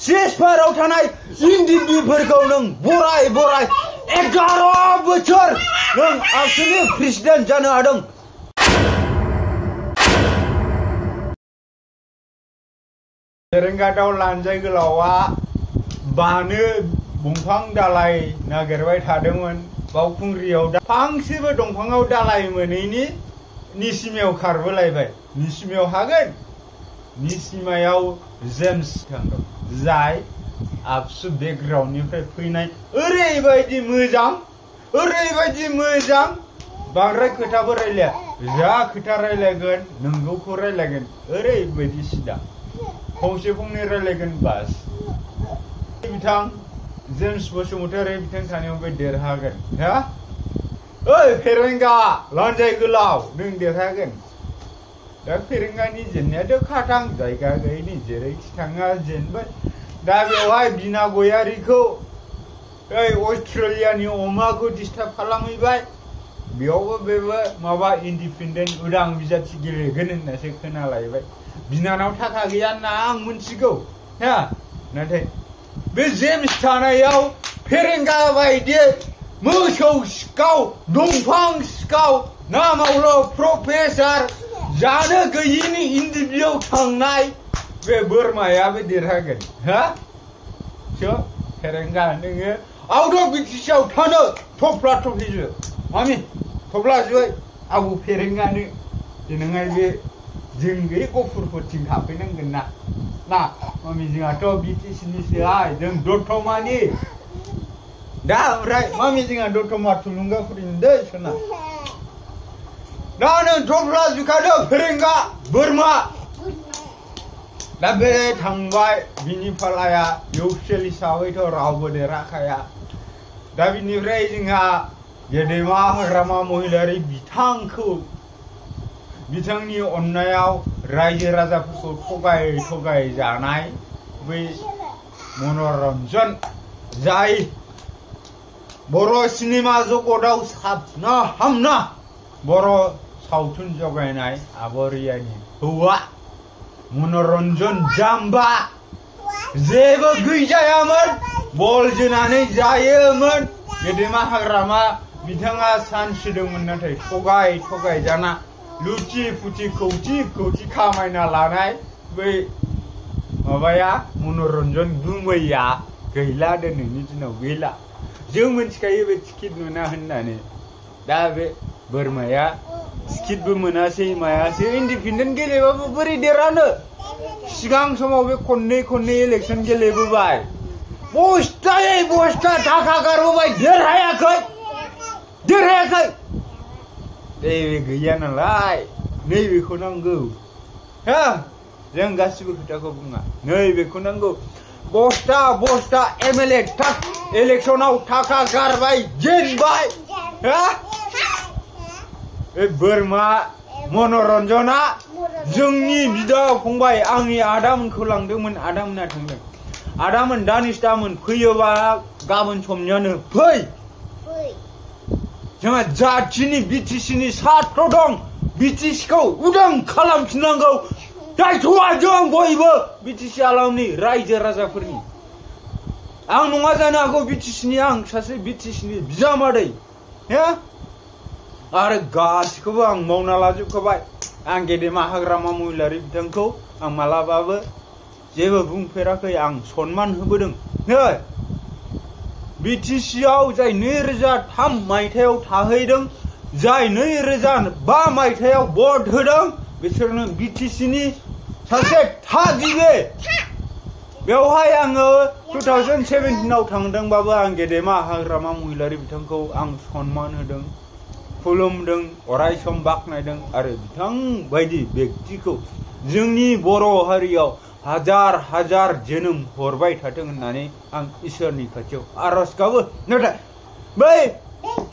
सिजफायाराव थानाय इन्डिफोरखौ नों बराय 11 बोसोर नों आसामनि प्रेसिडेन्ट जानो हादों। फेरेंगादाव लानजाय गोलावा बानो दंफां दालाय नागिरबाय थादोंमोन बावखुंग्रियाव फांसेबो दंफाङाव दालाय मोनैनि निसिमायाव खारबोलायबाय। निसिमायाव हागोन। निसिमायाव जेम्स थांदों जाय आबसु बेकग्राउन्डनिफ्राय फैनाय ओरैबायदि मोजां बांद्राय खोथाबो रायलाया। जा खोथा रायलायगोन नंगौखौ रायलायगोन ओरैबायदि सिदा फंसे फंनै रायलायगोन बास। बिथां जेम्स बसुमतारी बिथां सानैयाव बे देरहागोन। हा ओइ फेरेंगा लानजाय गोलाव नों देरहागोन। दा फेरेंगानि जेननायाथ' खाथां जायगा गैयिनि जेरैखि थाङा जेनबाय। दा बेवहाय बिना गयारिखौ अस्ट्रेलियानि अमाखौ डिस्टार्ब खालामहैबाय। बेयावबो बेबो माबा इन्डिपेन्डेन्ट उदां बिजाथि गेलेगोन होननासो खोनालायबाय। बिनानाव थाखा गैया होनना आं मिथिगौ। हा नाथाय बे जेम्स थानायाव फेरेंगा बायदि मोसौ सिखाव दंफां सिखाव नामावल' प्रफेसार जानो गैयिनि इन्डिभियाव थांनाय बे बोरमायाबो देरहागोन। हा फेरेंगा नोङो आउट अफ बिटिसिआव थानो थफ्ला थफ्लिजो मामि थफ्ला जुबाय आबौ फेरेंगानो देनांहाय बे जों बे गफुरफोरथिं हाबफैनांगोन ना मामि जोंहाथ' बिटिसिनिसोहाय जों दतमानि। दा ओमफ्राय मामि जोंहा दतमा थुलुंगाफुरिनि दै सना। दा नों थफ्ला जुखादो फेरेंगा बोरमा। दा बे थांबाय बिनि फालाया इउपिएल हिसाबैथ' रावबो देरहाखाया। दा बिनिफ्राय जोंहा गेदेमा हाग्रामा महिलारि बिथांनि अननायाव रायजो राजाफोरखौ थगाय जानाय बै मनरन्जन जाय बर' सिनेमा जगताव साबना हामना बर' सावथुन जगायनाय आबरियानि हौवा मनरन्जन जाम्बा जेबो गैजायामोन बल जोनानै जायोमोन। गेदेमा हाग्रामा बिथाङा सानस्रिदोंमोन नाथाय थगाय जाना लुथि फुथि खौथि खामायना लानाय बै माबाया मनरन्जन गुमैया गैला दिनैनि दिनाव गैला। जों मिथिखायो बे टिकेट मोना होननानै। दा बे बोरमाया टिकेटबो मोनासै मायासै इन्डिपेन्डेन्ट गेलेबाबो बोरै देरहानो। सिगां समाव बे खननै इलेक्सन गेलेबोबाय बस्ता थाखा गारबोबाय देरहायाखै। नैबे गैया नालाय नैबेखौ नांगौ। हा जों गासिबो खोथाखौ बुङा नैबेखौ नांगौ। बस्ता एमएलए इलेक्सनाव थाखा गारबाय जेनबाय। हा बे बोरमा मनरन्जना जोंनि बिदा फंबाय आंनि आदामोनखौ लांदोंमोन। आदामोना थांदों। आदामोन दामोन फैयोबा गाबोन समनियानो फै। जोंहा जाथिनि बिटिसिनि सात्र दं। बिटिसिखौ उदां खालामफिननांगौ दायथ'आ जों बयबो बिटिसि आलामनि रायजो राजाफोरनि। आं नङा जानो हागौ बिटिसिनि आं सासे बिटिसिनि बिजामादै। हा आरो गासिखौबो आं मावना लाजोबखाबाय। आं गेदेमा हाग्रामा महिलारि बिथांखौ आं मालाबाबो जेबो बुंफेराखै। आं सनमान होबोदों। नै बिटिसिआव जाय 2003 मायथाइयाव थाहैदों जाय 2005 मायथाइयाव भट होदों बिसोरनो बिटिसिनि सासे थागिबि। बेवहाय आङो 2017आव थांदोंबाबो आं गेदेमा हाग्रामा महिलारि बिथांखौ आं सनमान होदों खुलुमदों अरायसम बाख्नायदों आरो बिथां बायदि व्यक्तिखौ जोंनि बर' हारियाव हाजार जोनोम हरबाय थाथों होननानै आं इसोरनि खाथियाव आरज गाबो। नाथाय बै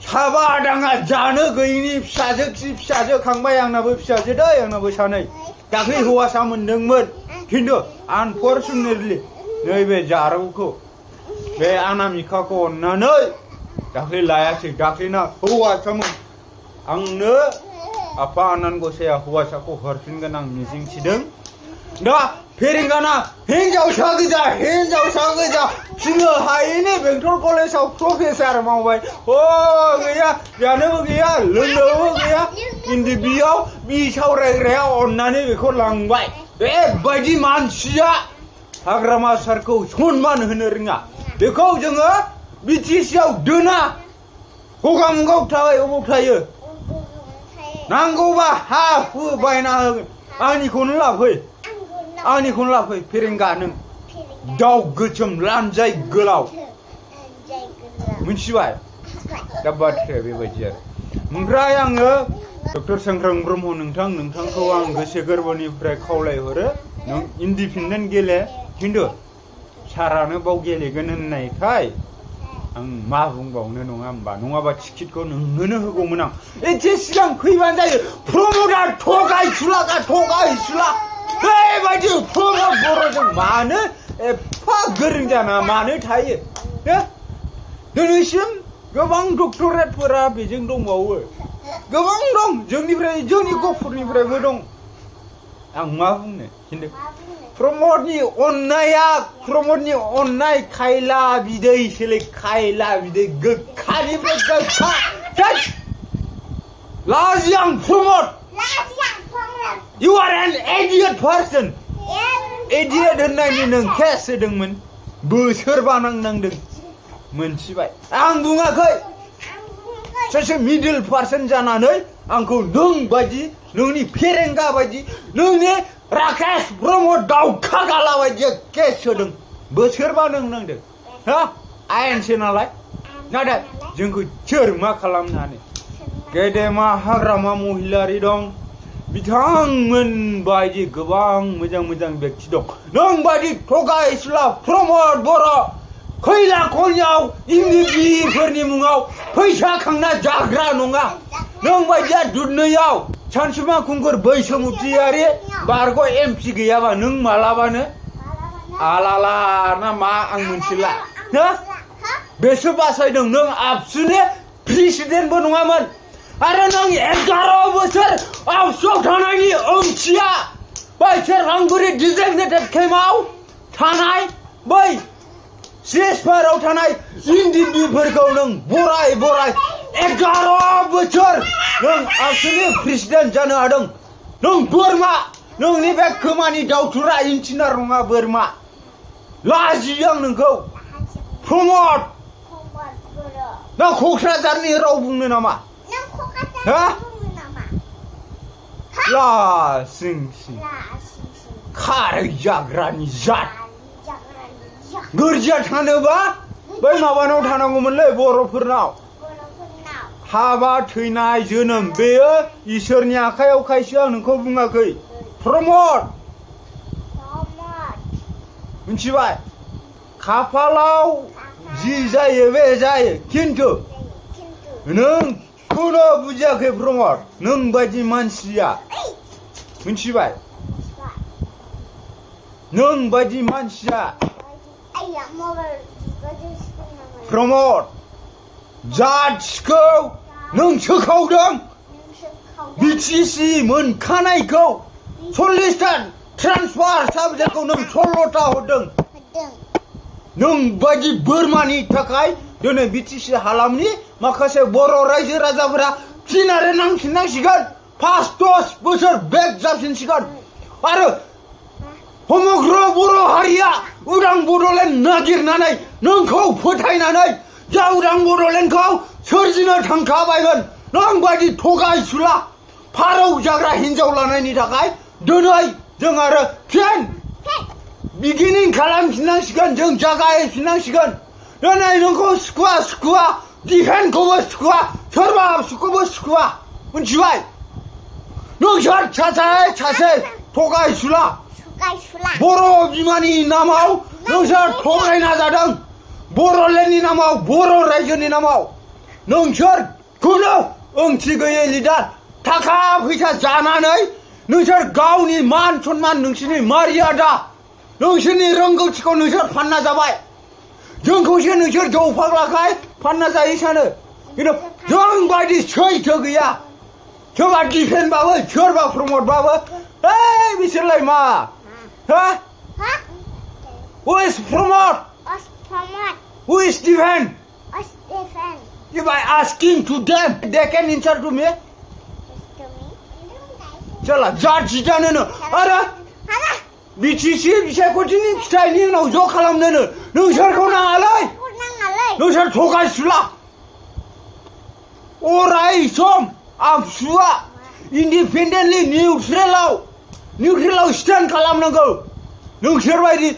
साबा दाङा जानो गैयिनि फिसाजो खांबाय। आंनाबो फिसाजो दै आंनाबो सानै दाख्लै हौवासा मोनदोंमोन खिन्थु आनफरचुनेटलि नैबे जारौखौ बे अनामिकाखौ अननानै दाख्लै लायासै। दाख्लैना हौवासामोन। आंनो आफा आनान गसाया हौवासाखौ हरफिनगोन आं मिजिंथिदों। दा फेरेंगाना हिनजावसा गोजा फिनो हायैनि बेंटल कलेजाव प्रफेसार मावबाय गैया जानोबो गैया लोंनोबो गैया इन्दि बियाव बि सावरायग्राया अननानै बेखौ लांबाय बेबायदि मानसिया हाग्रामा सारखौ सनमान होनो रोङा बेखौ जोङो बिटिसिआव दोना गगामुगाव थाबाय अबाव थायो नांगौबा हा हु बायना होगोन आंनिखौनो लाफै फेरेंगा नों दाउ गोसोम लानजाय गोलाव मिथिबाय दा बाथ्राया बेबायदि आरो ओमफ्राय आङो डक्टर सांग्रां ब्रह्म नोंथांखौ आं गोसो गोरबोनिफ्राय खावलायहरो नों इन्डिपेन्डेन्ट गेले खिन्थु सारानो बाव गेलेगोन होननायखाय आं मा बुंबावनो नङा होमबा नङाबा टिकेटखौ नोंनोनो होगौमोन आं एसे सिगां फैबानो जायो प्रमोदा थगायसुला बेबायदि प्रमोद बर'जों मानो एफा गोरों जाना मानो थायो दिनैसिम गोबां डक्टरेटफोरा बेजों दंबावो गोबां दं जोंनि गफुरनिफ्रायबो दं आं मा बुंनो खिन्थु प्रमोदनि अननाय खायला बिदै सोलै खायला बिदै गोखानिफ्राय गोखा लाजियां Pramod you are an idiot person idiot होननायनि नों केस होदोंमोन बोसोरबा नांदों मोनथिबाय आं बुङाखै सासे मिडल पार्सन जानानै आंखौ नों बायदि नोंनि फेरेंगा बायदि नोंनि राकेश ब्रह्म दाउखा गाला बायदि केस होदों बोसोरबा नांदों आयेनसो नालाय नाथाय जोंखौ सोर मा खालामनो हानो गेदेमा हाग्रामा महिलारि दं बिथांमोन बायदि गोबां मोजां बेक्ति दं नों बायदि थगायसुला प्रमोद बर' खैला खनियाव इन्दिबिफोरनि मुङाव फैसा खांना जाग्रा नङा नों बायदिया दुधनैयाव सानसुमा खुंगुर बैसोमुतियारि बारग' एमपि गैयाबा नों मालाबानो आलाला ना मा आं मोनथिला बेसो बासायदों नों आबसुनि प्रेसिडेन्टबो नङामोन आरो नों 11 बोसोर आबसुआव थानायनि ओंथिया बै सेरफांगुरि डिजिग्नेटेड केम्पआव थानाय बै सिएसफोराव थानाय इन्दिबिफोरखौ नों बराय 11 बोसोर नों आबसुनि प्रेसिडेन्ट जानो हादों नों बोरमा नोंनि बे खोमानि दाउथुरा इन्जिनियार नङा बोरमा लाजियो आं नोंखौ प्रमोद नों क'क्राझारनि राव बुंनो नामा लासिं खारै जाग्रानि जात गोरजिया थानोबा बै माबानाव थानांगौमोनलै बर'फोरनाव हाबा थैनाय जोनोम बेयो इसोरनि आखायाव खायसो आं नोंखौ बुङाखै प्रमोद मिथिबाय खाफालाव जि जायो बे जायो खिन्थु नों खुनु बुजियाखै प्रमोद नों बायदि मानसिया मिथिबाय नों बायदि मानसिया प्रमोद जाथिखौ नों सोखावदों बिटिसि मोनखानायखौ 40टा ट्रान्सफार साबजेक्टखौ नों 16टा हरदों नों बायदि बोरमानि थाखाय दिनै बिटिसि हालामनि माखासे बर' रायजो राजाफोरा फिन आरो नांफिननांसिगोन 5-10 बोसोर बेक जाफिनसिगोन आरो समग्र बर' हारिया उदां बड'लेण्ड नागिरनानै नोंखौ फोथायनानै जा उदां बड'लेण्डखौ सोरजिनो थांखाबायमोन नों बायदि थगायसुला फारौ जाग्रा हिनजाव लानायनि थाखाय दिनै जों आरो फिन बिगिनिं खालामफिननांसिगोन जों जागायफिननांसिगोन दिनै नोंखौ सुखुवा डिफेन्सखौबो सुखुवा सोरबा आबसुखौबो सुखुवा मिथिबाय नोंसोर सासे थगायसुला बर' बिमानि नामाव नोंसोर थगायना जादों बर'लेण्डनि नामाव बर' रायजोनि नामाव नोंसोर खुनु ओंथि गैयै लिडार थाखा फैसा जानानै नोंसोर गावनि मान सन्मान नोंसोरनि मर्यादा नोंसोरनि रोंगौथिखौ नोंसोर फानना जाबाय जोंखौसो नोंसोर जौ फाग्लाखाय फानना जायो सानो खिन्थु जों बायदि सैथो गैया सोरबा डिफेन्सबाबो सोरबा प्रमोदबाबो बिसोरलाय मा Who is Pramod? Ospromote. Who is Stephen? Stephen. If I asking to them, they can answer to me. Yes, to me. Chala, judge जानो आरो Hana. BTC बिसायख'थिनि फिथाइनि उनाव ज' खालामनोनो नोंसोरखौ नाङालै Kunangalay. नोंसोर थगायसुला अराय सम आबसुआ इन्डिपेन्डेन्टलि निउट्रेलाव स्टेन्ड खालामनांगौ नोंसोर बायदि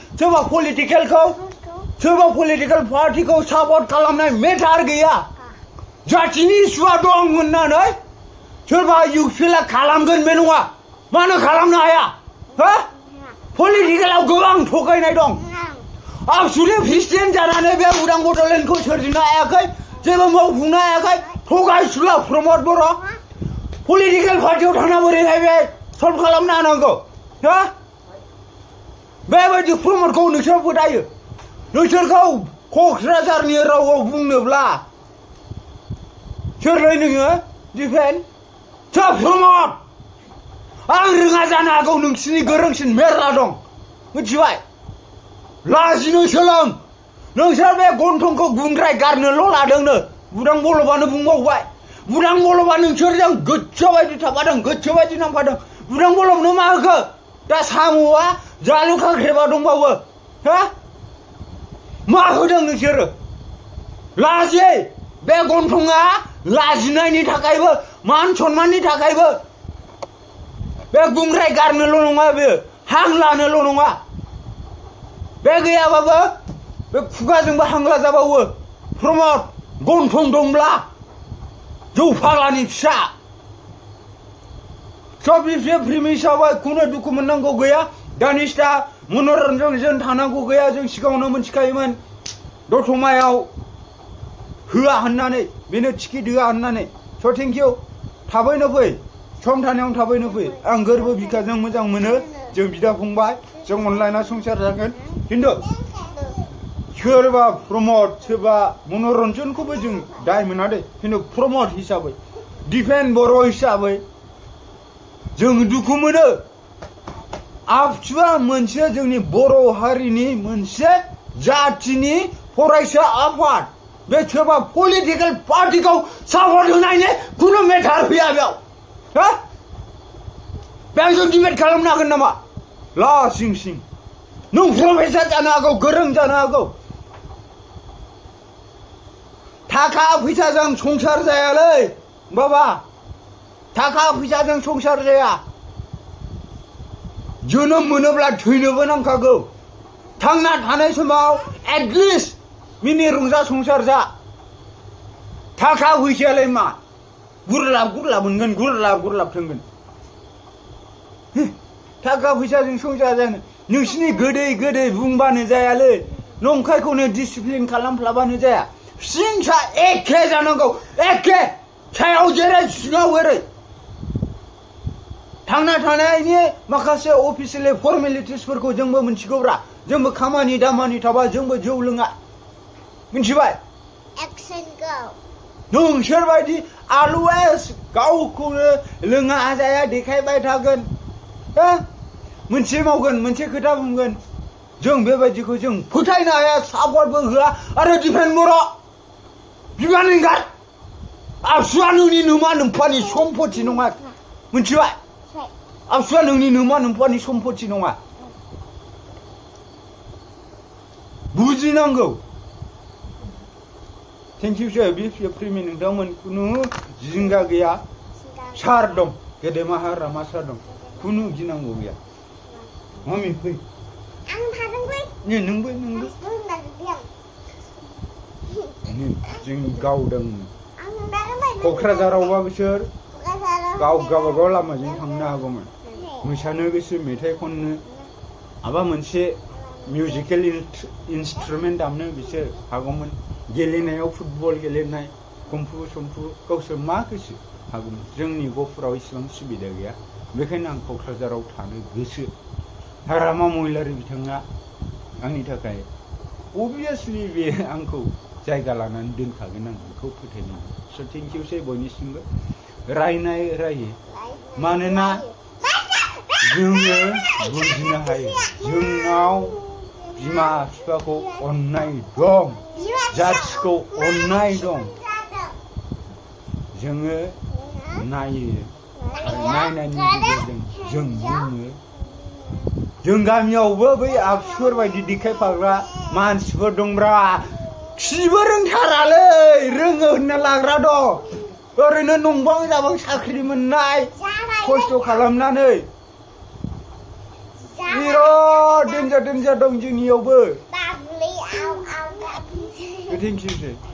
सोरबा पलिटिकेल पार्टिखौ सापर्ट खालामनाय मेटार गैया जातिनि सुवा दं होननानै सोरबा इउपिएलआ खालामगोन बे नङा मानो खालामनो हाया हो पलिटिकेलाव गोबां थगायनाय दं आबसुलि प्रेसिडेन्ट जानानै बे उदां बड'लेण्डखौ सोरजिनो हायाखै जेबो मावफुंनो हायाखै थगायसुला प्रमद बर' पलिटिकेल पार्टियाव थांना बोरैहाय बे सल्भ खालामनो हानांगौ हो बेबायदि प्रमदखौ नोंसोर फोथायो नोंसोरखौ क'क्राझारनि रावआव बुंनोब्ला सोरलै नोङो दिफेन सोर प्रमद आं रोङा जानो हागौ नोंसिनि गोरोंसिन मेरला दं मिथिबाय लाजिनो सोलों नोंसोर बे गन्थंखौ गुंद्राय गारनोल' लादोंनो बुदां बलबानो बुंबावबाय बुदां बलबा नोंसोरजों गोसो बायदि थाफादों गोसो बायदि नांफादों बुदां बलबनो मा होखो दा साम'आ जालु खांख्रेबा दंबावो हो मा होदों नोंसोरो लाजि बे गन्थंआ लाजिनायनि थाखायबो मान सन्माननि थाखायबो बे गुंद्राय गारनोल' नङा बे हां लानोल' नङा बे गैयाबाबो बे खुगाजोंबो हां लाजाबावो प्रमद गन्थं दंब्ला जौ फाग्लानि फिसा सब बिफे प्रेमि हिसाबै खुनु दुखु मोननांगौ गैया दानिस्टा मनरन्जनजों थानांगौ गैया जों सिगाङावनो मोनथिखायोमोन दतमायाव होआ होननानै बेनो टिकेट होआ होननानै स' थेंक इउ थाबैनो फै सम थानायावनो थाबैनो फै आं गोरबो बिखाजों मोजां मोनो जों बिदा फंबाय जों अनलायना संसार जागोन खिन्थु सोरबा प्रमद सोरबा मनरन्जनखौबो जों दाय मोना दे खिन्थु प्रमद हिसाबै दिफेन बर' हिसाबै जों दुखु मोनो आबसुआ मोनसे जोंनि बर' हारिनि मोनसे जातिनि फरायसा आफाद बे सोरबा पलिटिकेल पार्टिखौ सापर्ट होनायनि खुनु मेटार फैया बेयाव हो बेजों डिबेट खालामनो हागोन नामा ला सिं सिं नों प्रफेसार जानो हागौ गोरों जानो हागौ थाखा फैसाजों संसार जायालै बाबा थाखा फैसाजों संसार जाया जोनोम मोनोब्ला थैनोबो नांखागौ थांना थानाय समाव एटलिस्ट मिनि रंजा संसार जा थाखा फैसायालाय मा गुरलाब मोनगोन गुरलाब थांगोन थाखा फैसाजों संसार जानो नोंसिनि गोदै बुंबानो जायालै नंखायखौनो डिसिप्लिन खालामफ्लाबानो जाया सिंसा एखे जानांगौ एखे सायाव जेरै सिङाव ओरै थांना थानायनि माखासे अफिसियेल फर्मेलिटिसफोरखौ जोंबो मिथिगौब्रा जोंबो खामानि दामानि थाबा जोंबो जौ लोङा मिथिबाय Action go. नोंसोर बायदि आलुएस गावखौनो लोङा जाया देखायबाय थागोन मोनसे मावगोन मोनसे खोथा बुंगोन जों बेबायदिखौ जों फोथायनो हाया सापर्टबो होआ आरो दिफेन बर' बिबान एंगार आबसुआ नोंनि नोमा नोम्फानि सम्पति नङा मिथिबाय आबसुआ नोंनि नोमा नोम्फानि सम्पति नङा बुजिनांगौ थेंक इउ सर बे प्रेमि नोंथांमोन खुनु जिंगा गैया सार दं गेदेमा हारामा सार दं खुनु गिनांगौ गैया मामि फै Ang parang gue. नोंबो जों गावदों क'क्राझारावबा बिसोर गावबागाव लामाजों थांनो हागौमोन मोसानो गोसो मेथाइ खननो माबा मोनसे मिउजिकेल इन्सट्रुमेन्ट दामनो बिसोर हागौमोन गेलेनायाव फुटबल गेलेनाय कम्फु सम्फु गावसोर मा गोसो हागौमोन जोंनि गहपुराव इसेबां सुबिदा गैया बेखायनो आं क'क्राझाराव थानो गोसो हारामा महिलारि बिथाङा आंनि थाखाय अबियासलि बे आंखौ जायगा लानानै दोनखागोन आं बेखौ फोथायनाय स' थेंक इउ सै बयनिसिमबो रायनाय रायो मानोना जोङो बुजिनो हायो जोंनाव बिमा बिफाखौ अननाय दं जाथिखौ अननाय दं जोङो नायो आरो नायनायनि गेजेरजों जों बुङो जों गामियावबो बै आबसुफोर बायदि देखायफाग्रा मानसिफोर दंब्रा खिबो रोंथारालै रोङो होनना लाग्रा दं ओरैनो नंबां जाबां साख्रि मोननाय खस्थ' खालामनानै बिराद देन्जार दं जोंनियावबो Babli, ow, ow, babli. Thank you.